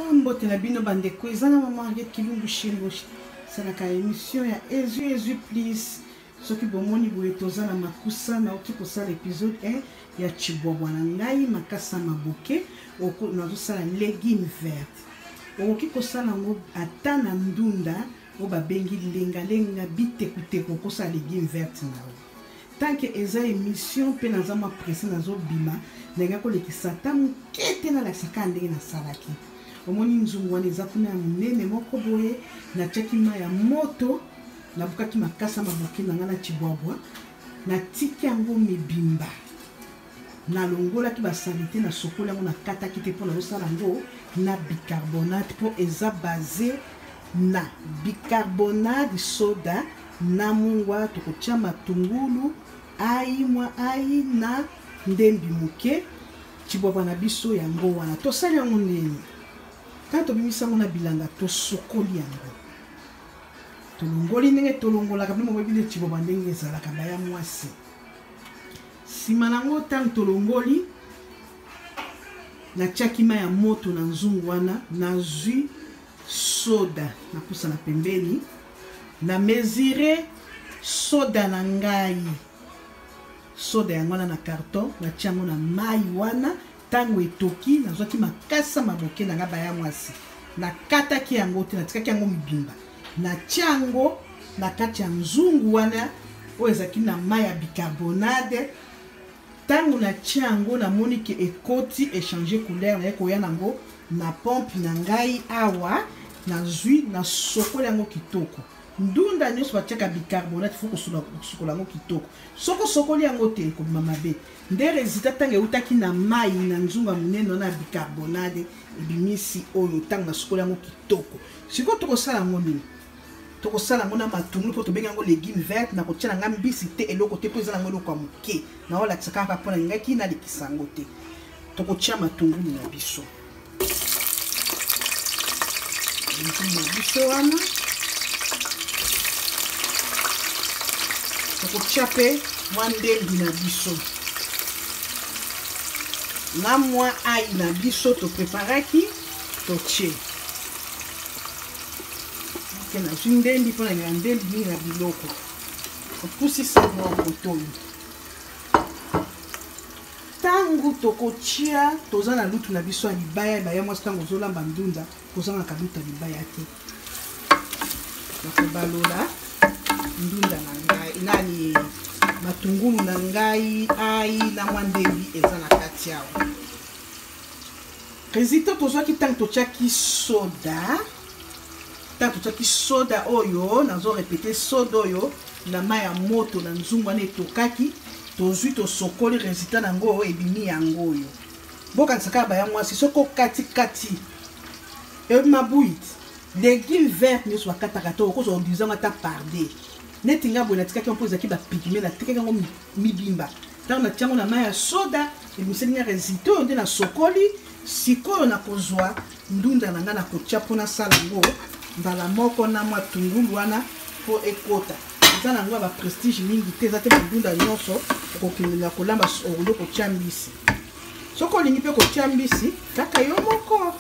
Ah, mbote na bino bandeko eza na mama Henriette Kilumbu Shembo salaka émission ya Ezui Ezui Please soki bomoni boye toza na makusa nauti kosala episode 1 ya chibwabwa na ngai makasa maboke nazosala legume verte okoki kosala yango ata na ndunda oyo babengi lengalenga bitekuteku okosala legume verte na yo tant que eza émission mpe naza mwa presse nazobima ndenge kolekisa ata moke te nalakisa kaka ndenge nasalaki omoni nzungu wana eza kuna ya monene moko boye natiaki mai ya moto nabukaki makasa maboke na ngai na chibwabwa natiki yango mibimba nalongolaki basalite nasokoli yango nakataki te mpo nazosala yango na bicarbonate mpo eza base na bicarbonate soda na mungwa tokotya matungulu ai mwa ai na ndembi moke chibwabwa na biso yango wana tosali yango ndeni ntango tobimisi yango na bilanga tosokoli yango tolongoli ndenge tolongolaka bino moyebi nde chibwabwa ndenge ezalaka baya mwasi nsima na yango ntango tolongoli natiaki mai ya moto na nzungu wana nazwi soda napusana pembeni na mesure soda na ngai soda yango wana na carton natia yango na mai wana ntango etoki nazwaki makasa maboke na ngai baya mwasi nakataki yango te natikaki yango mibimba natia yango na kati ya nzungu wana oyo ezalaki na mai ya bicarbonade ntango natia yango namoni ke ekoti echange couleur naye koya nango na pompe na ngai awa nazwi nasokoli yango kitoko ndunda nyonso batiaka bicarbonate fo kosukola yango kitoko soki osokoli yango te ekobima mabe nde resultat ntango eutaki na mai na nzunga monene wana ya bicarbonade ebimisi oyo ntango nasukoli yango kitoko sikoyo tokosala yango nini tokosala yango na matungulu mpo tobengi yango legume verte nakotia na ngai mbisi te eloko te mpo eza nango eloko ya moke naolakisa kaka mpo nalingaki nalekisa yango te tokotia matungulu na biso matungulu na biso wana tokotia mpe mwa ndembi na biso na mwa ai na biso topreparaki totie Ke nazwi ndembi mpo nalinga ndembi mingi na biloko. Opusisa mwa kotoyi. Ntango tokotia toza na lutu na biso ya libaya baya mwasi ntango ozolamba ndunda kozangaka lutu ya libaya te. Nakobalola ndunda na ngai nani matungulu na ngai ai na mwa ndembi eza na kati awa. Resultat tozwaki ntango totiaki soda ntango totiaki soda oyo nazo repete soda oyo na mai ya moto na nzungu wana etokaki tozwi tosokoli resultat na yango ebimi yango oyo bokanisa kaka baya mwasi soki okatikati mabui legume vert nyonso bakataka te okozwa odivize yango ata parde neti ngai boye natikaki yango mpo ezalaki bapigme natikaki yango mibimba ntango natia yango na mai ya soda ebimiseli ngai resultat oyo nde nasokoli sikoyo nakozwa ndunda na ngai nakotia mpo nasala yango mbala moko na mwa tungulu wana mpo ekota eza na yango ya baprestige mingi te eza te bandunda nyonso okokende na kolamba okoki kotia mbisi soki olingi mpe kotia mbisi kaka yo moko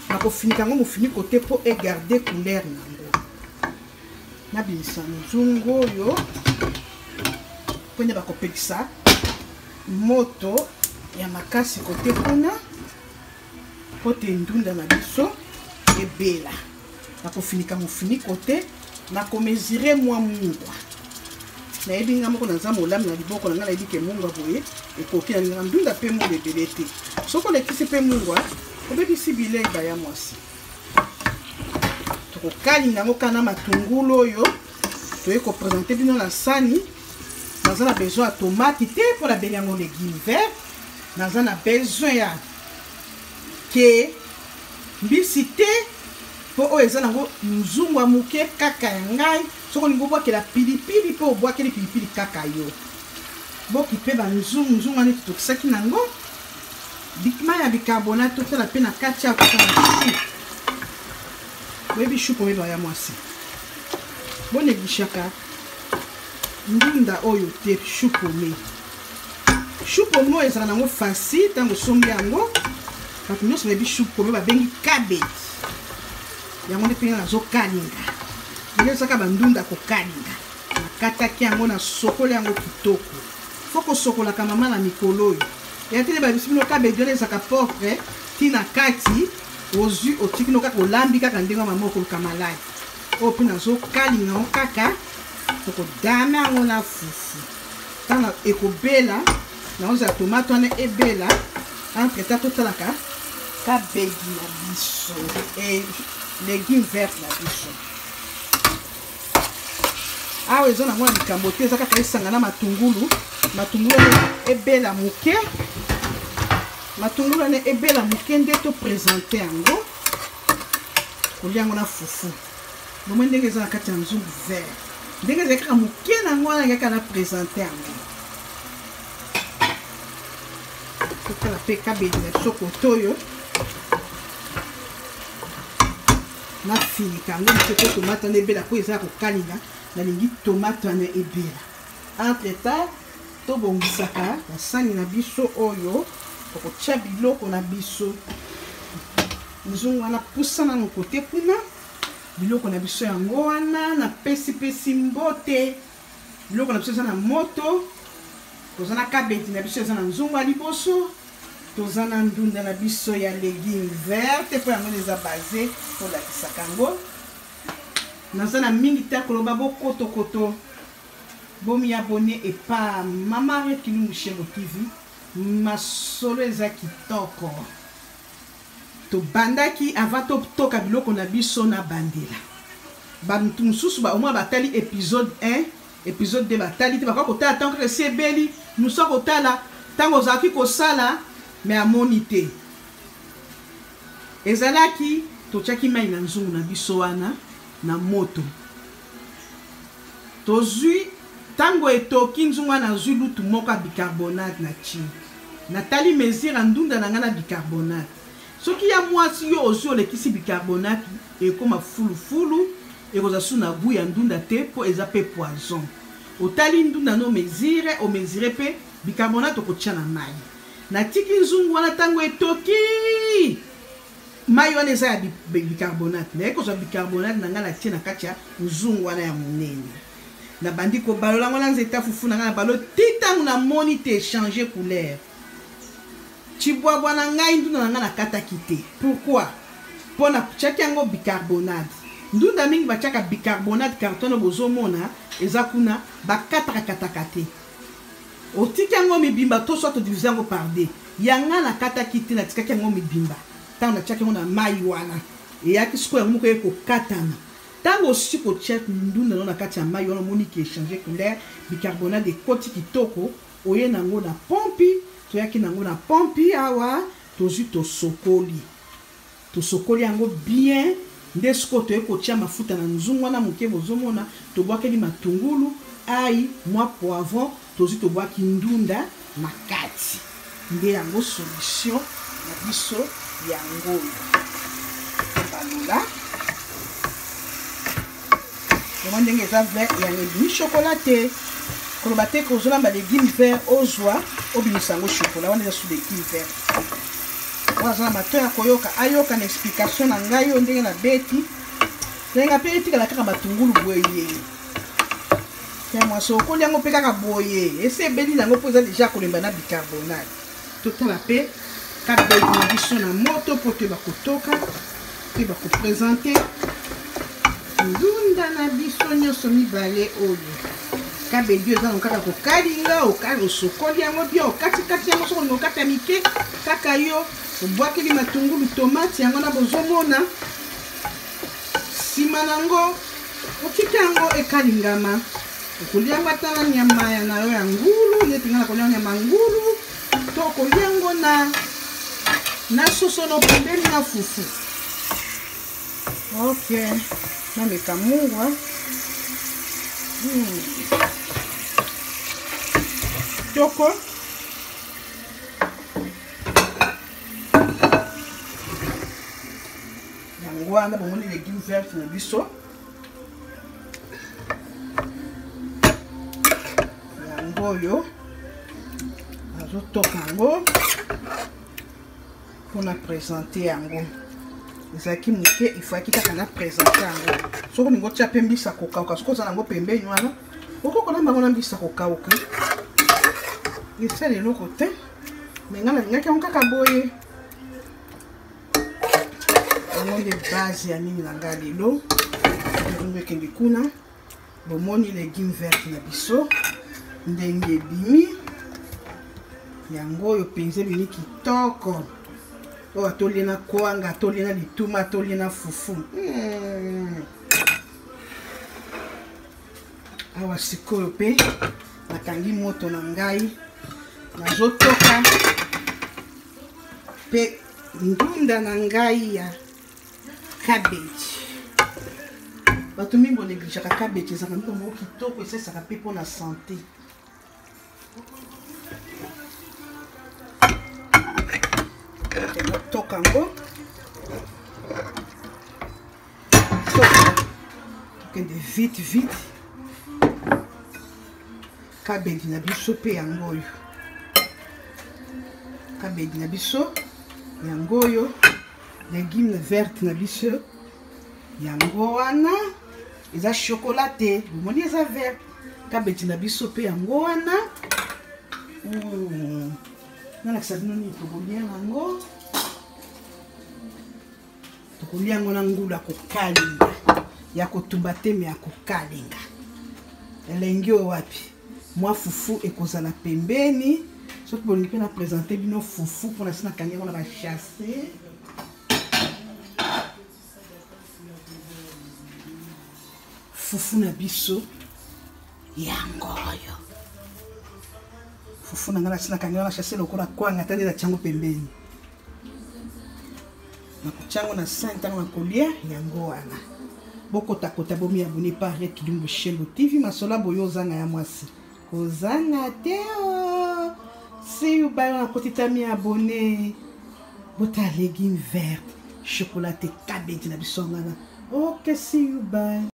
nakofinika yango mofiniko te mpo egarde couleur na yango nabimisa nzungu oyo mpo nde bakopekisa moto ya makasi kote kuna mpo te ndunda na biso ebela nakofinika mofiniko te nakomesure mwa mungwa nayebi nga moko naza molamu na liboko na ngai nayebi ke mungwa boye ekoki nalingaka ndunda mpe mungwa ebele te soki olekisi mpe mungwa obebisi bilei baya mwasi tokokalinga yango kaka na matungulu oyo toye kopresente bino na sani naza na besoin ya tomate te mpo nabengi yango legume vert naza na besoin ya ke mbisi te mpo oyo eza nango nzungu ya moke kaka ya ngai soki olingi obwakela pilipili mpo obwakeli pilipili kaka yo boki mpe banzungu nzungu wana etotokisaki nango Bikma ya bicarbonate totala mpe na kati ya kotala chou. Boyebi chou koyeba ya mwasi. Bonegishaka ndunda oyo te chou pomme. Chou pomme oyo ezala nango facile ntango osombi yango. Bato nyonso bayebi chou pomme babengi cabbage. Yango nde mpenza nazokalinga. Ndenge ezalaka bandunda kokalinga. Nakataki yango nasokoli yango kitoko. Fo kosokolaka mama na mikolo oyo. Ya tele babisi bino cabbage wana ezalaka propre ti na kati ozwi otiki no kaka olambi kaka ndenge mama okoluka maladi. Oyo mpe nazokalinga yango kaka tokodame yango na fufu. Ntango ekobela naozala tomate wana ebela entre temps totalaka kabegi na biso e legume vert na biso awa eza nango na likambo te eza kaka esanga na matungulu matungulu wana ebela moke matungulu wana ebela moke nde topresente yango kolia yango na fufu bomoi ndenge eza na kati ya nzungu vert ndenge ezali kaka moke na yango wana kaka na presente yango totala mpe kabeli na biso koto oyo nafinika yango moke mpo tomate wana ebela mpo eza ya kokalinga nalingi tomate wana ebela entre temps tobongisaka basani na biso oyo tokotya biloko na biso nzungu wana pusa nano kote kuna biloko na biso yango wana napesipesi mbote biloko na biso eza na moto toza na kabeti na biso eza na nzungu ya liboso toza na ndunda na biso ya legume verte mpo yango eza base tolakisaka yango naza na mingi te koloba bokotokoto bomi abonne epa mama Harriet Kilumbu Shebo TV masolo eza kitoko tobandaki avant totoka biloko na biso na bandela bato mosusu baomwa batali episode 1 episode 2 batali te bakoka kotala ntango kaka esi ebeli mosusu akotala ntango ozalaki kosala me amoni te ezalaki totyaki mai na nzungu na biso wana na moto Tozui tango etoki nzungu wana nazui lutu moko ya bicarbonate na tie natali mesure ya ndunda na ngai na bicarbonate soki ya mwasi yo ozui olekisi bicarbonate ekoma fulu fulu ekozala su na gout ya ndunda te po eza pe poison otali ndunda no mesure o mesure pe bicarbonate okotia na mayi natiki nzungu wana tango etoki Mayi wana eza ya bicarbonate. Naye kozwa bicarbonate na ngai natie na kati ya nzungu wana ya monene. Nabandi kobalola yango na nzete ya fufu na ngai na balo ti ntango namoni te changer couleur. Tshibwabwa na ngai ndunda na ngai nakataki te. Pourquoi? Mpo natiaki yango bicarbonate. Ndunda mingi batiaka bicarbonate carton oyo bozomona eza kuna bakataka kataka te. Otiki yango mibimba to soit odivise yango par deux. Ya nga nakataki te natikaki yango mibimba. Ntango natiaki yango na mayi wana eyaki sikoyo yango moko eye kokatana. Ntango osisi kotia ndunda no na kati ya mayi wana omoni ke echange couleur, bicarbonate ekoti kitoko, oye na yango na pompi, toyaki na yango na pompi awa tozwi tosokoli. Tosokoli yango bien nde sikoyo toye kotia mafuta na nzungu wana moke bozomona tobwakeli matungulu ail mwa poivron tozwi tobwaki ndunda na kati nde yango solution na biso yango oyo tobalola yango ndenge eza vert yango ebimi chocolat te koloba te kozolamba legume vert ozwa obimisa yango chocolat wana eza su legume vert oyo aza na matoi ya koyoka ayoka na explication na ngai oyo ndenge nabeti ndenge mpe etikala kaka matungulu boye ya mwasi okoli yango mpe kaka boye esi ebeli na yango mpo eza deja kolemba na bicarbonate totala mpe kabeli na biso na moto mpo toyeba kotoka toyeba kopresente ndunda na biso nyonso mibale oyo kabeli eza nango kaka kokalinga osokoli yango bien okatikati yango soko okata mike kaka yo obwakeli matungulu tomate yango na bozomona nsima na yango otiki yango ekalingama okolia yango ata na nyama ya na yo ya ngulu neti ngai nakolia nyama ngulu to okolia yango na na soso no pembeni na fufu ok nameka mungwa hmm. Toko yango wana bomoni legume verte na biso yango oyo nazotoka yango. Mpona présente yango ezalaki moke, ifaki kaka na présente yango. Soki olingi otya mpe mbisa kokauka, soki oza nango pembeni wana, okoki kolamba yango na mbisa kokauka, esala eloko te. Me ngai nalingaki yango kaka boye. Yango nde base ya nini na ngai lelo. Elongo ekende kuna. Bomoni legume verte na biso ndenge ebimi, yango oyo mpenza ebimi kitoko. Oyo atolie na kwanga, atolie na lituma, atolie na fufu. Awa sikoyo mpe nakangi moto na ngai, nazotoka mpe ndunda na ngai ya cabbage. Bato mingi bonegligeaka cabbage, ezalaka ndunda moko kitoko, esalisaka mpe mpona sante. Toka yango, tokende vite vite. Kabedi na biso mpe yango oyo, kabedi na biso yango oyo, legume verte na biso yango wana, eza chocolat te, bomoni eza vert. Kabeti na biso mpe yango wana. Nalakisa bino nini tokolia yango. Tokolia yango na ngulu ya kokalinga, ya kotumba te, me ya kokalinga. Elengi oyo wapi! Mwa fufu ekozala pembeni. Soki bolingi mpe na présente bino fufu, mpona si nakangi yango na bachasse. Fufu na biso yango oyo, fufu na ngai nasi nakangi wana chasse lokola kwanga. Ata nde natyango pembeni, nakotya yango na sain ntango nakolia yango wana. Bokotakota, bomi abone pa Henriette Kidumbu Shelo TV. Masolo boyo ozanga ya mwasi kozanga te o. See you, bye. Nakoti tami abone, bota legume verte, chocolat te, cabbage na biso ngana. Ok, see you, bye.